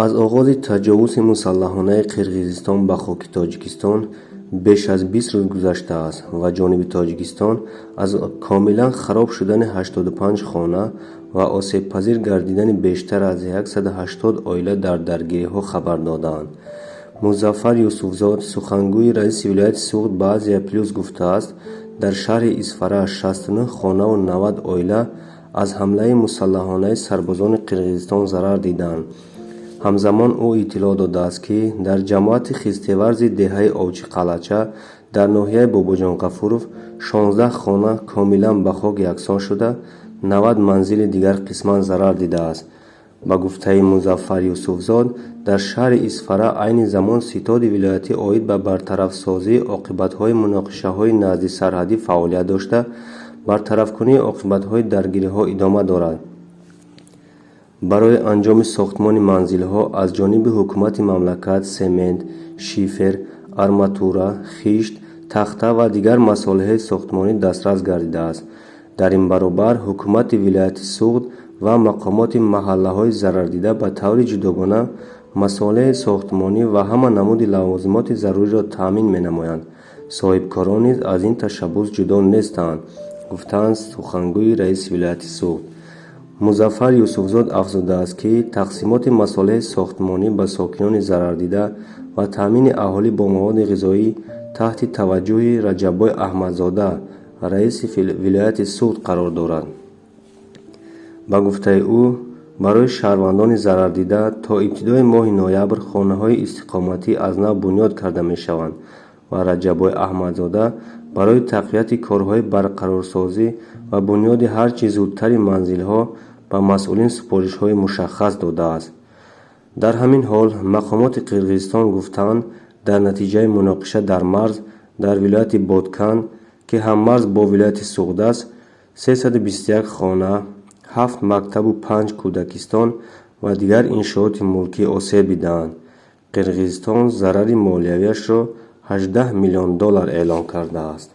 Аз оғози таҷовузи мусаллаҳонаи Қирғизистон ба хоки Тоҷикистон беш аз 20 рӯз гузаштааст ва ҷониби Тоҷикистон аз комилан хароб шудани 85 хона ва осебпазир гардидани бештар аз 180 оила дар даргириҳо хабар додаанд. Музаффар Юсуфзод, сухангӯи раиси вилояти Суғд, ба Азия Плюс гуфтааст, дар шаҳри Исфара 69 хонаву 90 оила аз ҳамлаи мусаллаҳонаи сарбозони Қирғизистон зарар дидаанд. Ҳамзамон ӯ иттилоъ додааст, ки дар ҷамоати Хистеварзи деҳаи Овчиқалъача дар ноҳияи Бобоҷон Ғафуров 16 хона комилан ба хок яксон шуда, 90 манзили дигар қисман зарар дидааст. Ба гуфтаи Музаффар Юсуфзод, дар шаҳри Исфара айни замон ситоди вилоятӣ оид ба бартарафсозии оқибатҳои муноқишаҳои наздисарҳадӣ фаъолият дошта, бартарафкунии оқибатҳои даргириҳо идома дорад. Барои анҷоми сохтмони манзилҳо аз ҷониби ҳукумати мамлакат семент, шифер, арматура, хишт, тахта ва дигар масолеҳи сохтмонӣ дастрас гардидааст. Дар ин баробар ҳукумати вилояти Суғд ва мақомоти маҳаллаҳои зарардида ба таври ҷудогона масолеҳи сохтмонӣ ва ҳама намуди лавозимоти заруриро таъмин менамоянд. Соҳибкорон низ аз ин ташаббус ҷудо нестанд, гуфтаанд сухангӯи раиси вилояти Суғд. Музаффар Юсуфзод афзудааст, ки тақсимоти масолеҳи сохтмонӣ ба сокинони зарардида ва таъмини аҳолӣ бо маводи ғизоӣ таҳти таваҷҷӯҳи Раҷаббой Аҳмадзода, раиси вилояти Суғд, қарор дорад. Ба гуфтаи ӯ, барои шаҳрвандони зарардида то ибтидои моҳи ноябр хонаҳои истиқоматӣ аз нав бунёд карда мешаванд ва Раҷаббой Аҳмадзода барои тақвияти корҳои барқарорсозӣ ва бунёди ҳар чӣ зудтари манзилҳо ба масъулин супоришҳои мушаххас додааст. Дар ҳамин ҳол мақомоти Қирғизистон гуфтаанд, дар натиҷаи муноқиша дар марз дар вилояти Боткан, ки ҳаммарз бо вилояти Суғд аст, 321 хона, ҳафт мактабу панҷ кӯдакистон ва дигар иншооти мулкӣ осеб дидаанд. Қирғизистон зарари молиявиашро 18 миллион доллар эълон кардааст.